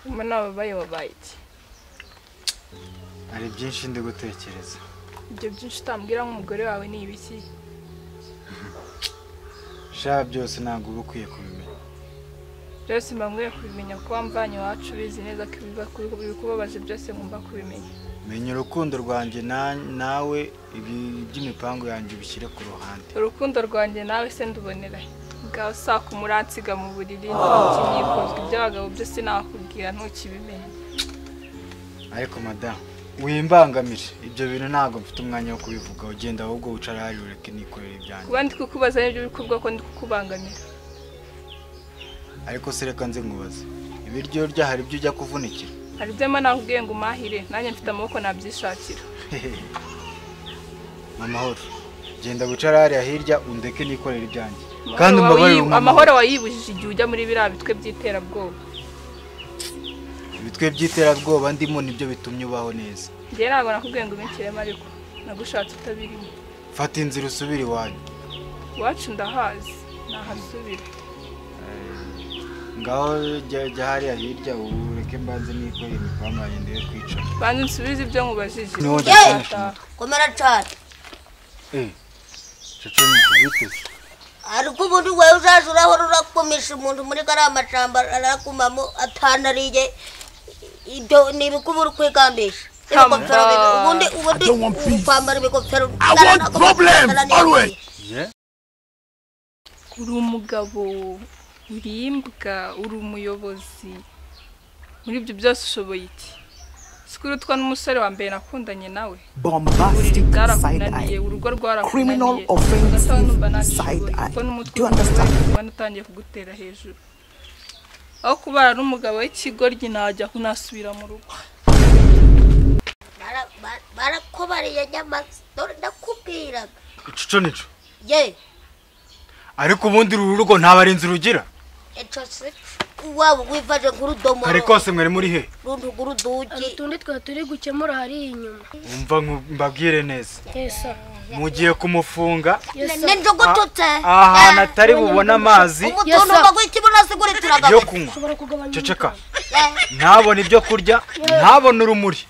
Mbona babaye wabaye iki? Hari byinshi ndi gutekereza. Ibyo byinshi utambwira nk'umugore wawe ni ibiki? Sha byose ntabwo uba ukwiye kubimenya. Byose mba nkwiye kubimenya kuko wamvanye iwacu ubizi neza ko ibikubabaje byose ngomba kubimenya. Menya urukundo rwanjye nawe iby'imipango yanjye ubishyire ku ruhande. Urukundo rwanjye nawe se ndubonera. Ngaho saka umuransiga mu buriri ntikinyikozwe iby'abagabo byose nakubwira ntukibimenya. Ariko madamu wimbangamire ibyo bintu ntabwo mfite umwanya wo kubivuga, ugenda ahubwo wicara hariya ureke nikorera ibyanjye. Kuba ndi kukubaza nibyo uri kuvuga ko ndi kukubangamira. Ariko se reka nze nkubaze, ibiryo urya hari ibyo ujya kuvunikira? Hari ibyo mba nakubwiye ngo umahire, nanjye mfite amaboko nabyishakira. Amahoro, genda wicara hariya hirya undeke nikorera ibyanjye. Kandi umbabarire. Amahoro wayibujije igihe ujya muri biriya bitwe by'iterabwoba. Ibitwe by'iterabwoba ndimo nibyo bitumye ubaho neza. Njye ntabwo nakubwiye ngo ubinshyiremo ariko nagushatse utabirimo. Fata inzira usubire iwanyu. Iwacu ndahazi, nahasubira. Ngaho jya hariya hirya ureke mbanze nikorere imipango yanjye ndebe kwicara. Banze nsubize ibyo nkubajije. Komera cyane. Cece witeze. Ariko ubundi wewe uzaje urahora urakumisha umuntu muri kariya macamba arakumamo atanariye, ibyo ni ibikuba uri kwigambisha. Ubundi ubundi kwambara ibigofero. Uri umugabo, uri imbwa, uri umuyobozi, muri ibyo byose ushoboye iki? Sikurutwa n'umusore wa mbere nakundanye nawe. Bombastic side eye. Urugo rwarakunaniye. Criminal offensive side eye. Do you understand? Ubona utangiye kugutera hejuru. Aho kubara n'umugabo w'ikigoryi najya kunasubira mu rugo. Barakobariye nyama dore ndakubwiraga. Ico nico. Ye. Ariko ubundi uru rugo nta barinzi rugira. Ico se waba wivaje nk'urudomoro. Kare kose mwari muri he? Runtu rw'uruduki. Utundi twa turi gukemura hari inyuma. Umva mbabwire neza. Yes. Mugiye kumufunga. Nenjogototse. Ahantu atari bubona amazi. Umutuntu bagwikibona siguritiraga. Yo kunywa. Ceceka. Ntabona ibyo kurya, ntabona urumuri.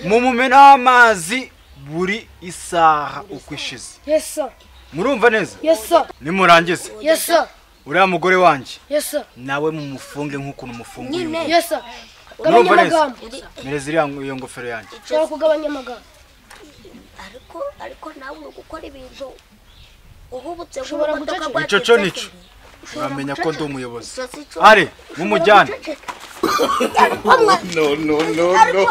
Mumumena amazi buri isaha uko ishize. Yes sir. Murumva neza? Yes sir. Nimurangize. Yes sir. Uriya mugore wanjye. Yes sir. Nawe mumufunge nk'ukuntu mufunguye. Yes sir. Gabanya amagambo. Mereza iriya iyo ngofero yanjye. Ushobora kugabanya amagambo. Ariko nawe uri gukora ibintu uhubutse nk'imodoka rwacitse. Ico cyo nico. Uramenya ko ndi umuyobozi. Are mumujyane. No no no no.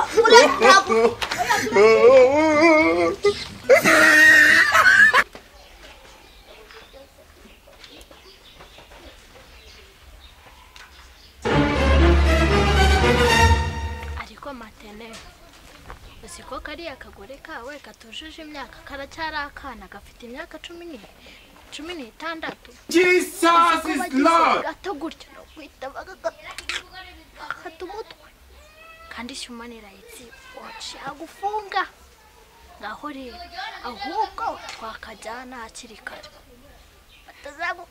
Ariko matene uziko kariya kagore kawe katujuje imyaka karacyari akana gafite imyaka 16. Jesus is Lord. Gato gutyo no kwita bagakata umutwe kandi human rights watch agufunga. Ngaho rero ahubwo twakajyana hakiri kare batazagu